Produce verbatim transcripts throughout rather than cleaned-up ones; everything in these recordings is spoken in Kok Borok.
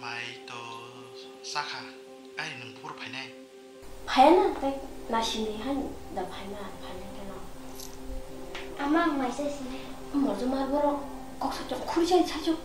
Ai to sakha, ai nwng phuru phainai. Phaiya na, tei nasini hai da phaima, phainai kheno. Ama ang maisa sini. Morjo mar borok kok sa chok khuri chai chai chok.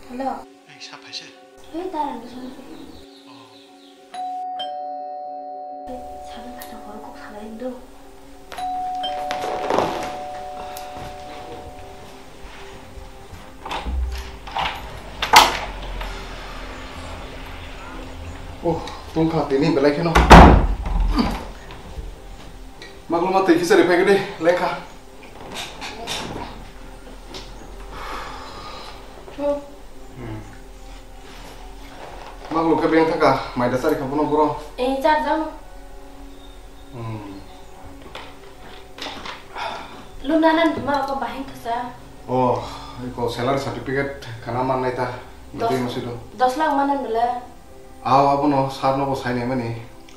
Hello. Ei, sa phaisa. Ei, darang ni song. Oh. Sabun kata horo kok salai do. Oh, tongkha tini belai kheno. Makluma tei khichari phai gede lengkha. Hmm. Maklum khe beng thaka, maida chari kha bono boro. Eh, char jang. Hmm. Luna nan ma ko bahing khasa. Oh, iko salary certificate khana man nai ta. Dos, bwtwi masido. Dos lakh manan bela. Aw, abono sir no bo sai nai mani.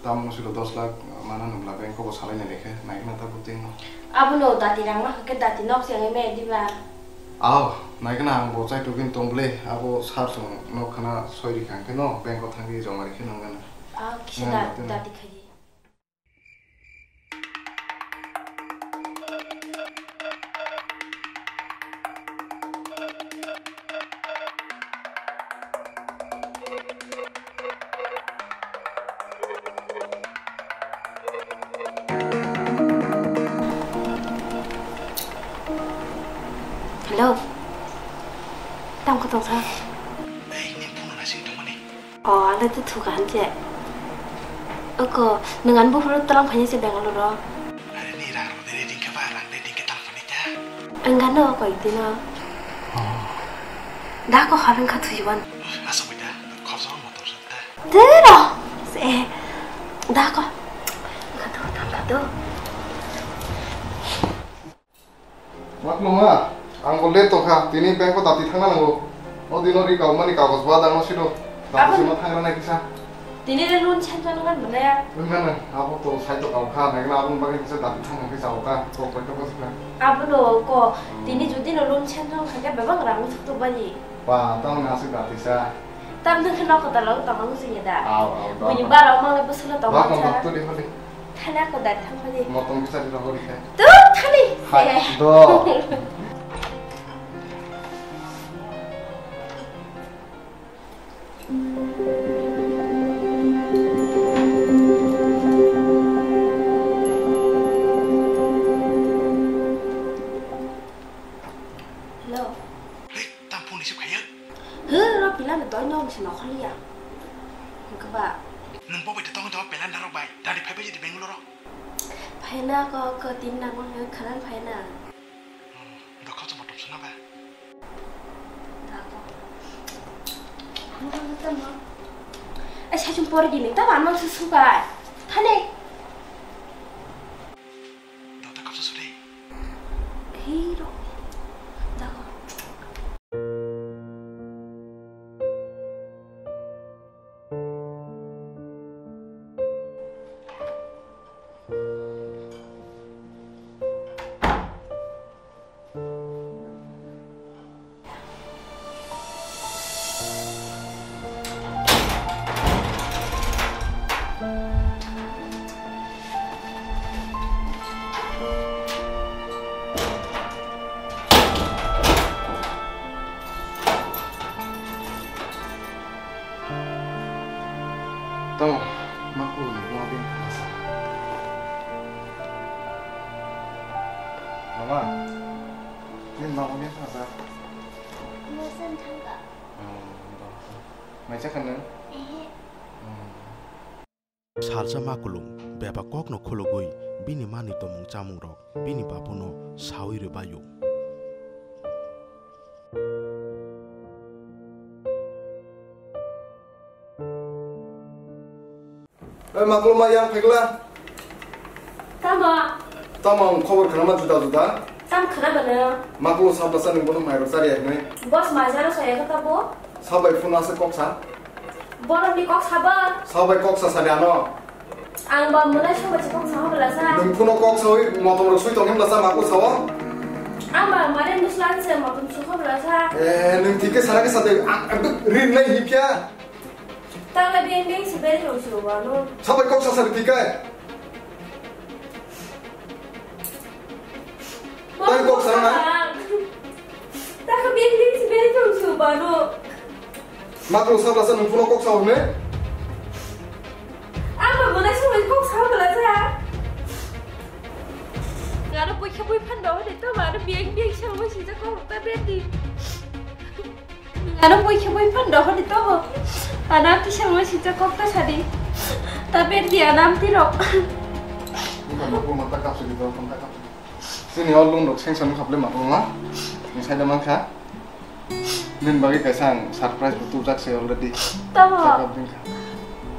Tamno silo dos lakh mana nung la bank ko bo salai nai lekhe, nai khna ta buting no. Abono dati rang ma khe dati nok se ngai me diba. Aw, nai khna ang bo chai tugin tong ble, abo sir song nok khna soi ri khang khe no bank ko thang ri joma ri khe nang gana. Aw, kisa da-, dati khai di. Hello. Tamo khe tongsa? Ei, nini phone no naising tongmani. O, ang le tei thuka han se. Oko, nwng ani buphuru twlang phaini se Bangalore o. Are ni rang rok de ring khe ba, rang de ring khe tang phani ta. Ang gano koi dino. Da ko harang kha thuiwan. Asok bai da, khorsa motor sa ta. Dero. Se. Da ko. Kha do, tang kha do. Makluma, ang bo late tongkha, tini bank o dati thangna nango. O dino ri kaumani kagoj ba dangno sido. Dati sima thangra nai kisa. Tini le loan sanction ngan bole. Ngan na, abo to sai to kaukha, nai na abun bagwi kisa dati thangna kisa oka, to koi to kisa. Abono ko, tini judi no loan sanction kha khe bebak rang thuk to bani. Ba, tang na si dati sa. Tam dun khe nok kotor rok tongma wng sing ya da. Aw, aw, dok. Buini bara mang le bwswk no tongma wng sa. Dok, dok, tuli, tuli. Thani ako da thang phani. Motong kisa di rogori khe. Tu thani. Hai, eh. Do. Hello. Hei, tam phone receive khaiya? He, ro pila ni doi no si nokhor liya. Hwnkhe ba. Nwng bo bai de tong tong pela narok bai. Dadi phai bai di Bangalore. Phaina ko ko tin nang mo khanan phaina. Hmm, do khotso motom suna ba. Da ko. Mo mo tamo. Ai sa chung por gini ta ba mang su su ba. Thane. Dota kapsa suri. Hero. Dago. Tamo, ma kulu ni buma bini khasa. Mama, nini mama bini khasa. Mosan thangka. Hmm, do. Mai chakha nwng? Ehe. Hmm. Salsa makulung bebak kokno khulugwi bini manwi tongmung chamungrok bini babuno sawi rwbaio. Oi, makulung ma yang phaikla? Tamo? Tamo ang khobor khwnama juda juda. Tam khwnama no? Makulung sabda sa nwng bono mairok chari yaknai. Boss majaro soya kata bo? Sabai phone asa kok sa. Borok ni kok sabo? Sabai kok sa sani ano. Ang ba mwnai song ba chikok sa hobla sa. Nwng phone kok sawi motom rok swi tong himla sa makulung sao. Ama mare muslan se motom sukha bwla sa. Eh, nwng thik khe sana khe sa de, ang, ang rin lai hipya. Tala beng beng se beri rong se wano. Sabai kok sa sa thik khe. Tei kok sana na? Taka beng beng se beri rong se wano. Maklo sabla sa nwng phone kok sa hone? Ama mona se kok sa bwla sa. Ngaro poikha bui phan dohor de to maro biang biang sangma sinja kok ta berdi. Ngaro poikha bui phan dohor de to bo. Ana ki sangma sinja kok ta sadi. Ta berdi ana amti rok. Bukan aku mata kap sidi to, mata kap sidi. Sini o lung rok seng seng khaple ma ma. Ni sai da man kha. Nin bagwi kaisa ang surprise bo tubjak se already. Tamo? Sakap din kha.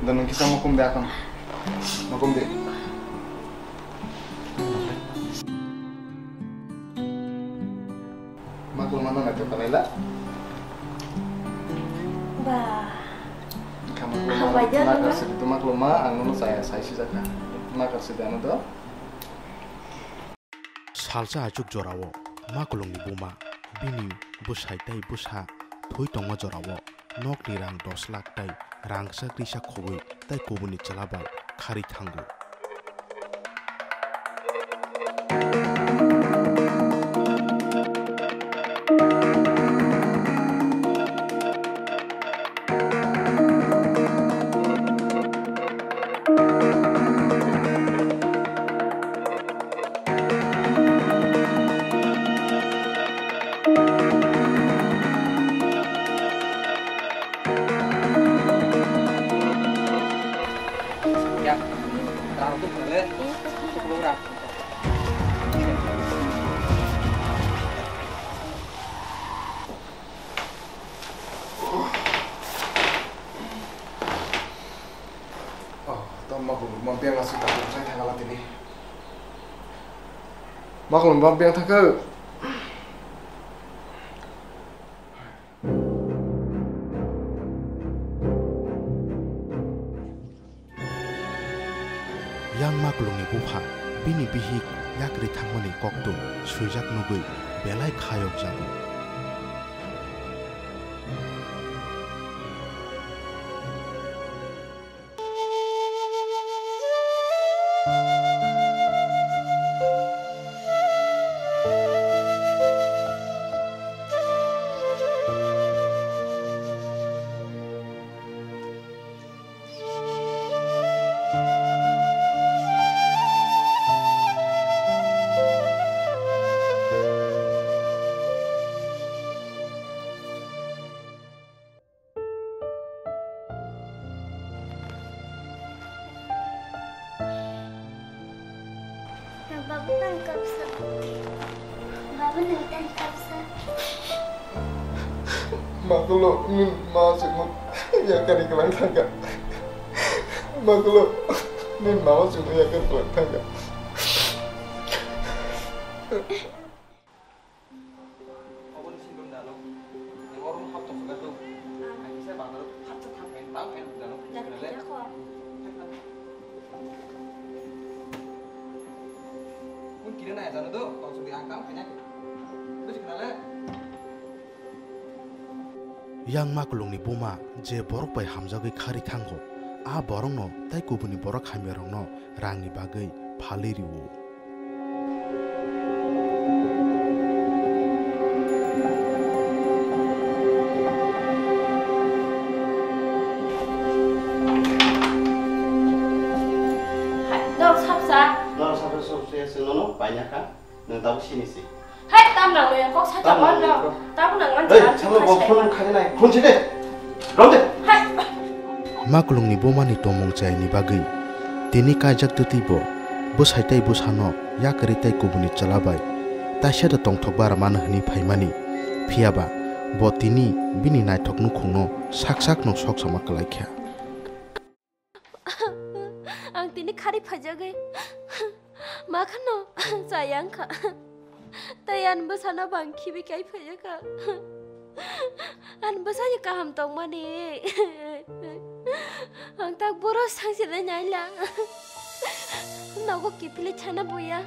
Dan nung kisa mukum de akon. Mukum de. Makluma no naithok kalaila. Ba. Kha makluma. Hambai de, nakar se tu makluma ang no saya sai si jaka. Nakar se de ano do. Salsa achuk jorao makulungni buma bini bwsai tei bwsa thwi tongma jorao nokni rang dos lakh tei rangchak risa khogwi tei kubuni chwla bai kharwi thango. Oh, tamo maklum, ma biang aswk takhuk sai thangala tini. Maklum, ma biang thangkha. Yang maklungni bupha bini bihik yakrwi thangmani koktun swijak nugwi belai khayokjago. Babu, tang kapsa. Babu, nang tang kapsa. Makulo, nin ma singmo yakari kelang thangka. Makulo, nin ma singmo yakari kelang thangka. Oboni sindor dano. Ni orom hap tong sugar do. Ang kisa bangalo hap sa thang pen, bang pen dano. Dano kisa khe. Kun kira na dano do, tong sugi ang kam kanya. Buji kana le? Yang makulungni buma je borok bai hamjagwi kharwi thango, a borokno tei kubuni borok hamyarokno rangni bagwi phalwi rwo. Hai, dok sapsa. Dok sapsa, sapsa, ya, sinono, paina kha. Nwng tabuk sini si. Hai, tam nang ya, kok sa. Tam chapon nang ya, no. Kok. Tabuk nang man. Ei, chapon, kok phone khai nai, phone si de. Rom de. Hai. Makulungni bumani tongmung chayani bagwi tini kaijak twtwi bo bwsai tei bwsano yakarwi tei kubuni chwla bai taisa da tongthok bara mano hwnwi phaimani. Phiya ba bo tini bini naithok nukhungno sak sakno sok sama kwlai kha. Ang tini kharwi phaijagwi ma khano chaya wngkha. Tei ani bwsano bo ang khibi kai phaijak kha. Ani bwsani kaham tongmani ang tak boro sangsinai naila. Nogo kiphilwi thana buya.